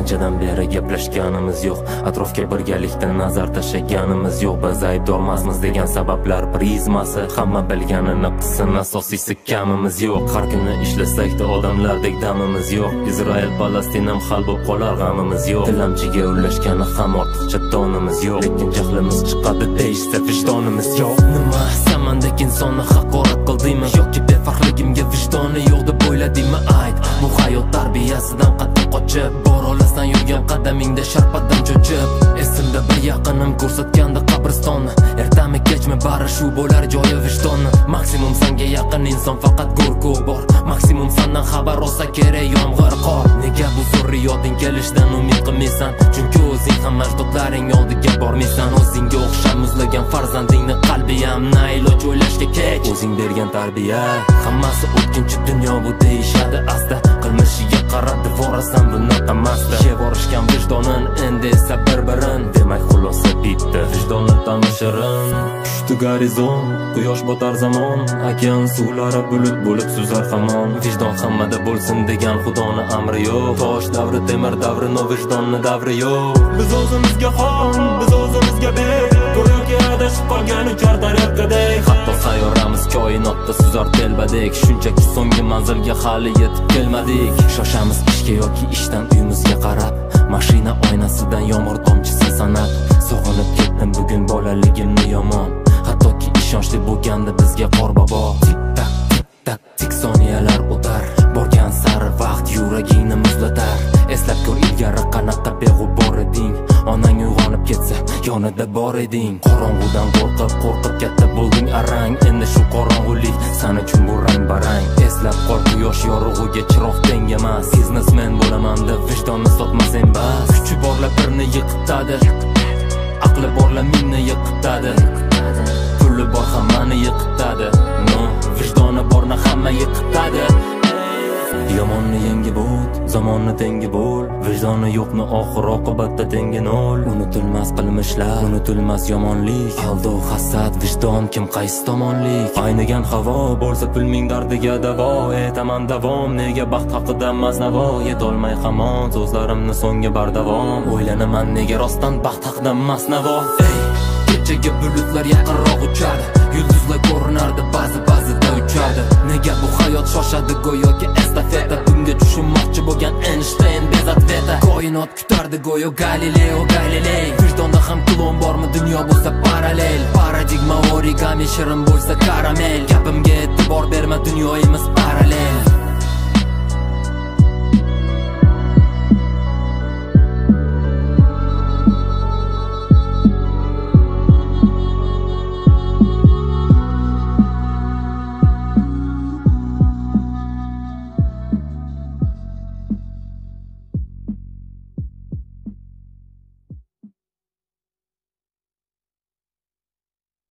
Anchadan beri gaplashganimiz yo'q, atrofga birgalikda nazar tashlaganimiz yo'q. Biz aybdormasmiz degan sabablar prizmasi, hamma bilganini qilsin, asosiysi kamimiz yo'q. Har kuni ishlasak-da odamlardek damimiz yo'q. Izrael Palastinam hal bo'lib qolar g'amimiz yo'q. Tilamchiga ulashgani ham ortiqcha donimiz yo'q, lekin jahlimiz chiqadi deyishsa vijdonimiz yo'q. Nima samandek insonni haqorat qildingmi yoki befarqligimga vijdoni yo'q deb o'yladingmi? Ayt, bu hayot tarbiyasidan qattiq qochib bor olasan yurgan qadamingda sharpadan cho'chib. Esimda bir yaqinim ko'rsatgandi qabristonni, ertami kechmi bari shu bo'lar joyi vijdonni. Maksimum sanga yaqin inson faqat go'rkov bor, maksimum sandan xabar olsa kerak yomg'ir qor. Nega bu zurriyoding kelishidan umid qilmaysan? Chunki o'zing ham ajdodlaring oldiga bormaysan. O'zingga o'xshab muzlagan farzandingni qalbi ham na iloj o'ylashga kech. O'zing bergan tarbiya hammasi o'tkinchi dunyo bu deyishadi asta. Qilmishiga qarab devorasan bunaqa emasdi. Yevorishgan vijdonin endi esa bir-birin. Demak xulosa bitta, vijdonni tanishirin. Tushdi gorizont, quyosh botar zamon, okean suvlari bulut bo'lib suzar hamon. Vijdon hammada bo'lsin degan Xudoni amri yo'q. Tosh davri, temir davri, no vijdonni davri yo'q. Biz o'zimizga xon, biz o'zimizga bek, go'yoki adashib qolgan uchar tariqadek. Hatto sayyoramiz koinotda suzar telbadek, shunchaki so'nggi manzilga hali yetib kelmadik. Shoshamiz ishga yoki ishdan uyimizga qarab, mashina oynasidan yomg'ir tomchisi sanab. Sog'inib ketdim bugun bolaligimni yomon, hattoki ishonchli bo'lganda bizga qorbobo. Tik tak tik tak tik soniyalar o'tar, borgan sari vaqt yuragingni muzlatar. Eslab ko'r ilgari qanaqa beg'ubor eding, onang uyg'onib ketsa yonida bor eding. Qorong'udan qo'rqib qo'rqib katta bo'lding arang, endi shu qorong'ulik san uchun bu rang-barang. Eslab qol quyosh yorug'iga chiroq teng emas, biznesmen bo'laman deb vijdonni sotmasang bas. Kuchi borlar birni yiqitadi, aqli borlar mingni yiqitadi, puli bor hammani yiqitadi, no vijdoni borni hamma yiqitadi. Yomonni yengib o't, zamonni tengi bo'l, vijdoni yo'qni oxir oqibatda tengi nol. Unutilmas qilmishlar, unutilmas yomonlik, aldov, hasad, vijdon kim qaysi tomonlik. Aynigan havo bo'lsa pul ming dardiga davo, aytaman davom, nega baxt haqida emas navo. Yetolmay hamon so'zlarimni so'nggi bardavom, o'ylanaman nega rostdan baxt haqida emas navo. Ey, kechaga bulutlar yaqinroq uchadi, yulduzlar ko'rinardi ba'zi ba'zida uchadi. Nega bu hayot shoshadi go'yoki estafeta, bunga tushunmoqchi bo'lgan Einstein bez ответа. Koinot kutardi go'yo Galileo Galilei, vijdonda ham klon bormi dunyo bo'lsa parallel. Paradigma origami shirin bo'lsa karamel, gapimga e'tibor berma dunyoimiz parallel.